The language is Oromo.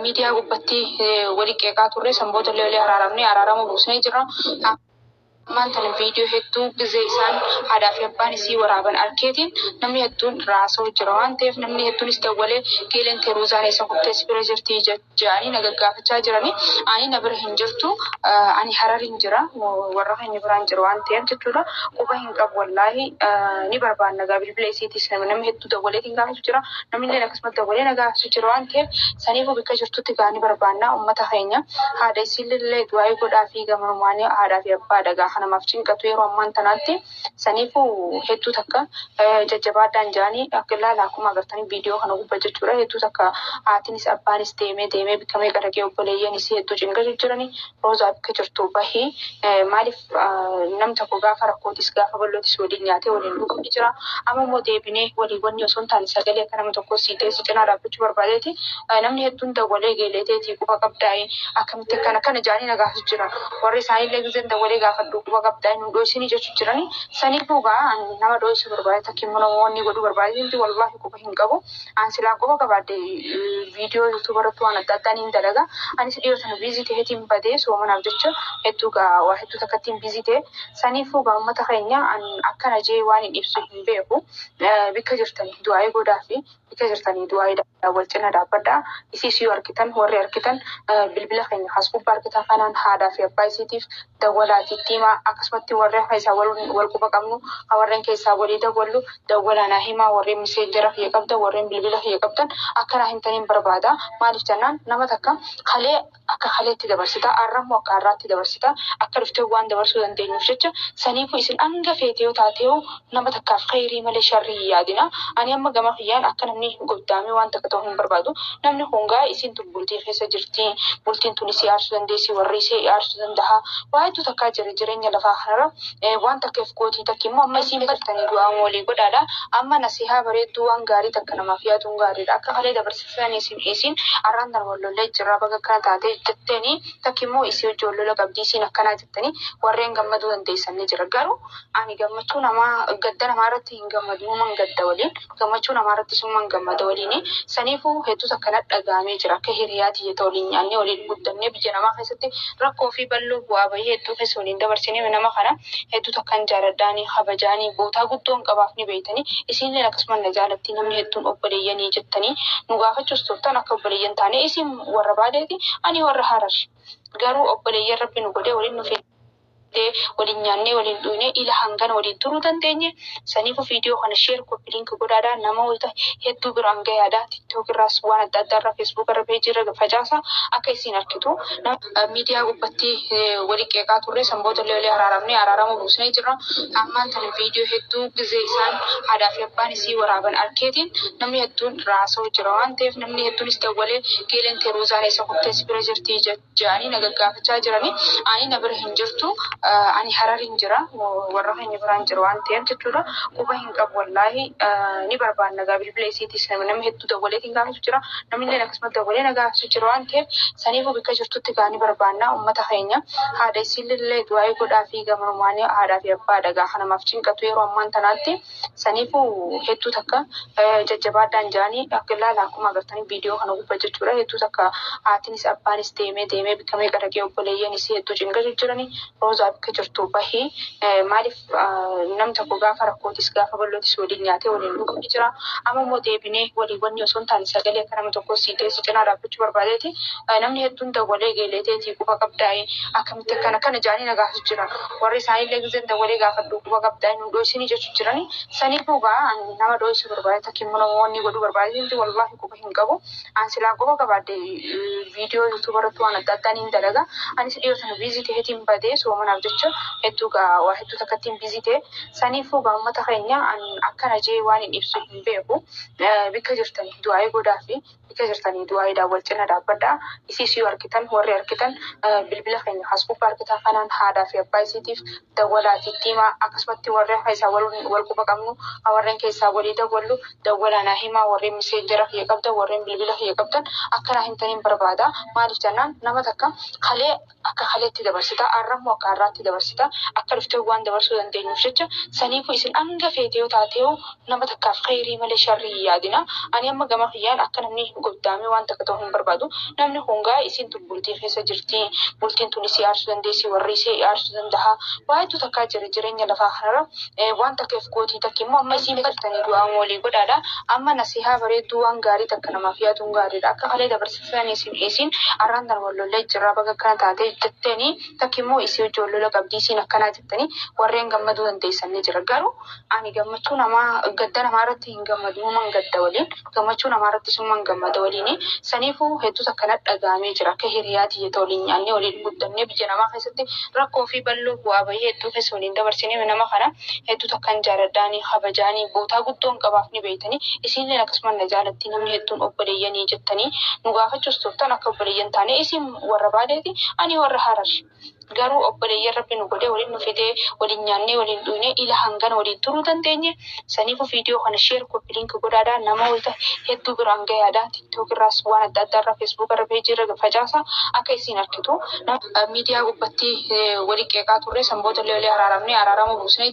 Miidiyaa gubbatti wali qeeqaa turre, sanboota illee walii araaramnee araarama buusnee jirra. Ammaan tana viidiyoo hedduu gizee isaan haadhaa fi abbaan isii waraaban arkeetiin namni hedduun raasoo jira waan ta'eef, namni hedduunis dawwalee geeleen teeruuzaan eessa kuttee, si bira jirti jedhanii na gaggaafachaa jiranii. Ani na bira hin jirtu, ani Hararin jira, warra keenya biraan jira waan ta'eef jechuudha. Quba hin qabu wallaahi. Ni barbaanna gaa, bilbila isiitis namni hedduu dawwaleetiin gaafatu jira, namni illee akkasumas dawwalee na gaafatu jira waan ta'eef, saniifuu bakka jirtutti gaa ni barbaanna. Ummata keenya, haadha isiillee du'aa'ii godhaa fi gamanumaanii haadhaa fi abbaa dhagaa kanamaaf cinqatu yeroo ammaan tanaatti. Saniifuu hedduu takka jajjabaadhaan jedhanii akka ilaala, akkuma agartanii viidiyoo kana gubbaa jechuudha. Hedduu takka haatinis abbaanis deemee deemee bikka meeqa dhaqee, obboleeyyanis hedduu cinqatu jiranii. Roozaa, bakka jirtu bahii. Maaliif, namni tokko gaafa rakkootis gaafa bal'ootis waliin nyaatee waliin dhuguu ni jira. Amma immoo deebinee walii wanni osoo hin taane, sagalee akka nama tokko sii ta'e si cinaa dhaabbachuu barbaadeeti. Namni hedduun dawwalee geeleeteetii quba qabdaa'e, akkamitti akkana akkana jedhanii na gaafatu jiran. Warri isaaniillee gizeen dawwalee gaafadhu, quba qabdaa'e, nu dho'isinii jechuu jiranii. Saniifuu gaa nama dho'isuu barbaade, takka immoo namoonni godhuu barbaade, wallaahi quba hin qabu. An silaa quba qabaadhe viidiyoo YouTube irratti waan adda addaa niin dalaga. Anis dhiyoo sana busy ta'eetiin badee, soomanaaf jecha hedduu gaa waa hedduu takkattiin busy ta'e. Saniifuu gaa uummata keenya, an akkana jee waan hin ibsu hin beeku. Bikka jirtanii du'aa'ii godhaa fi bikka jirtanii du'aa'ii wal cina dhaabbadhaa. Isiis yoo argitan, warri argitan, bilbila keenya as gubbaa argitan kanaan haadhaa fi abbaa isiitiif dawwalaatii itti himaa. Akkasumatti warreen keessaa wal quba qabnu, warreen keessaa walii dawwallu, dawwalaa naa himaa. Warreen Messengera kiyya qabdan, warreen bilbila kiyya qabdan, akka naa himtaniin barbaada. Maaliif jennaan, nama takka kalee akka kaleetti dabarsita, har'ammoo akka har'aatti dabarsita, akka dhuftee waan dabarsuu dandeenyuuf jecha. Saniifuu isin hanga feete yoo taateehu, nama takkaaf kheyrii malee sharrii hin yaadina. Ani amma gama kiyyaan akka namni goddaamee waan takka ta'uu hin barbaadu. Namni kun gaa isiin tun bultii keessa jirti, bultiin tun isii aarsuu dandeessi, warri isii aarsuu danda'a, waa hedduu takkaa jira jireenya lafaa kanarra. Waan takka if gootii, takki immoo amma isiin jirtanii du'aa walii godhaadha. Amma nasihaa bareedduu, waan gaarii takka namaaf yaaduun gaariidha. Akka kalee dabarsitanii isin arraan tana wal lollee jirra, baga akkana taate jetteeni, takki immoo isii hojii wal lola qabdii, isiin akkanaa jettanii warreen gammaduu dandeessan ni jira. Garuu ani gammachuu namaa, gadda namaa irratti hin gammadu, numan gadda waliin, gammachuu namaa irratti summan gammada waliini. Saniifuu hedduu takka na dhagahamee jira. Akka hiriyaati jetta waliin nyaannee waliin guddannee, biyya namaa keessatti rakkoo fi bal'oo bu'aa bahii hedduu keessa waliin dabarsinee, nama kana hedduu takkan jaaladhaanii, kabajaanii, bootaa guddoon qabaaf ni beeytanii. Isiinillee akkasuma na jaalatti. Namni hedduun obboleeyyanii jettanii nu gaafachuus turtan. Akka obboleeyyan taane, isin warra Baaleeti, ani warra Harar, garuu obboleeyyan Rabbi nu godhee, waliin nu fidee, waliin nyaannee waliin dhugnee ila hangana waliin turuu dandeenye. Saniifuu viidiyoo kana share, copy link godhaadha, namoota hedduu biraan gahaadha. TikTok irraas, waan adda addaa irraa, Facebook irra, peejii irra facaasa akka isin argitu. Miidiyaa gubbatti walii qeeqaa turre, sanboota illee walii araaramnee araarama buusnee jirra. Ammaan tana viidiyoo hedduu gizee isaan haadhaa fi abbaan isii waraaban arkeetiin namni hedduun raasoo jira waan ta'eef, namni hedduunis dawwalee geeleen teeruuzaan eessa kuttee, si bira jirti jedhanii na gaggaafachaa jiranii. Ani na bira hin jirtu, ani Hararin jira, warra keenya biraan jira waan ta'eef jechuudha. Quba hin qabu wallaahi. Ni barbaanna gaa, bilbila isiitis namni hedduu dawwaleetiin gaafatu jira, namni illee akkasumas dawwalee na gaafatu jira waan ta'eef, saniifuu bakka jirtutti gaa ni barbaanna. Ummata keenya, haadha isiillee du'aa'ii godhaa fi gamanumaanii haadhaa fi abbaa dhagaa kanamaaf cinqatu yeroo ammaan tanaatti. Saniifuu hedduu takka jajjabaadhaan jedhanii akka ilaala, akkuma agartanii viidiyoo kana gubbaa jechuudha. Hedduu takka haatinis abbaanis deemee deemee bikka meeqa dhaqee, obboleeyyanis hedduu cinqatu jiranii. Roozaa, bakka jirtu bahii. Maaliif, namni tokko gaafa rakkootis gaafa bal'ootis waliin nyaatee waliin dhuguu ni jira. Amma immoo deebinee walii wanni osoo hin taane, sagalee akka nama tokko sii ta'e si cinaa dhaabbachuu barbaadeeti. Namni hedduun dawwalee geeleeteetii quba qabdaa'e, akkamitti akkana akkana jedhanii na gaafatu jiran. Warri isaaniillee gizeen dawwalee gaafadhu, quba qabdaa'e, nu dho'isinii jechuu jiranii. Saniifuu gaa nama dho'isuu barbaade, takka immoo namoonni godhuu barbaade, wallaahi quba hin qabu. An silaa quba qabaadhe viidiyoo YouTube irratti waan adda addaa niin dalaga. Anis dhiyoo sana busy ta'eetiin badee, soomanaaf jecha hedduu gaa waa hedduu takkattiin busy ta'e. Saniifuu gaa uummata keenya, an akkana jee waan hin ibsu hin beeku. Bikka jirtanii du'aa'ii godhaa fi bikka jirtanii du'aa'iidhaan wal cina dhaabbadhaa. Isiis yoo argitan, warri argitan, bilbila keenya as gubbaa argitan kanaan haadhaa fi abbaa isiitiif dawwalaatii itti himaa. Akkasumatti warreen keessaa wal quba qabnu, warreen keessaa walii dawwallu, dawwalaa naa himaa. Warreen Messengera kiyya qabdan, warreen bilbila kiyya qabdan, akka naa himtaniin barbaada. Maaliif jennaan, nama takka kalee akka kaleetti dabarsita, har'ammoo akka har'aatti. biraatti dabarsita. Akka dhuftee waan dabarsuu dandeenyuuf jecha saniifuu isin hanga feete yoo taatee nama takkaaf kheyrii malee sharrii hin yaadina. Ani amma gama kiyyaan akka namni goddaamee waan takka ta'u hin barbaadu. Namni kun gaa isiin tun bultii keessa jirti. Bultiin tun isii aarsuu dandeessi, warri isii aarsuu danda'a. Waa hedduu takkaa jira jireenya lafaa kanarra. Waan takka if gootii takki immoo amma isiin jirtanii du'aa walii godhaadha. Amma nasihaa bareedduu waan gaarii takka namaaf yaaduun gaariidha. Akka kalee dabarsitanii isin arraan tan wal lollee jirra baga akkana taatee jettanii takki immoo isii wajji wal lola qabdii isiin akkanaa jettanii warreen gammaduu dandeessan ni jira. Garuu ani gammachuu namaa gadda namaa irratti hin gammadu numan gadda waliin gammachuu namaa irratti suman gammada waliin saniifuu hedduu takka na dhagahamee jira. Akka hiriyaa tiyya waliin nyaannee waliin guddannee biyya namaa keessatti rakkoo fi bal'oo bu'aa bahii hedduu keessa waliin dabarsinee nama kana hedduu takkan jaaladhaanii kabajaanii bootaa guddoon qabaaf ni beeytanii isiinillee akkasuma na jaalatti namni hedduun obboleeyyanii jettanii nu gaafachuus turtan akka obboleeyyan taane isin warra Baaleeti ani warra Harar. Garuu obboleeyyan Rabbi nu godhee waliin nu fidee waliin nyaannee waliin dhugnee ila hangana waliin turuu dandeenye. Saniifuu viidiyoo kana share, copy link godhaadhaa nama wayita hedduu biraan gahaadha. TikTok irraas waan adda addaa irraa Facebook irra peejii irra facaasa akka isin argitu. Miidiyaa gubbatti walii qeeqaa turre sanboota illee walii araaramnee araarama buusnee.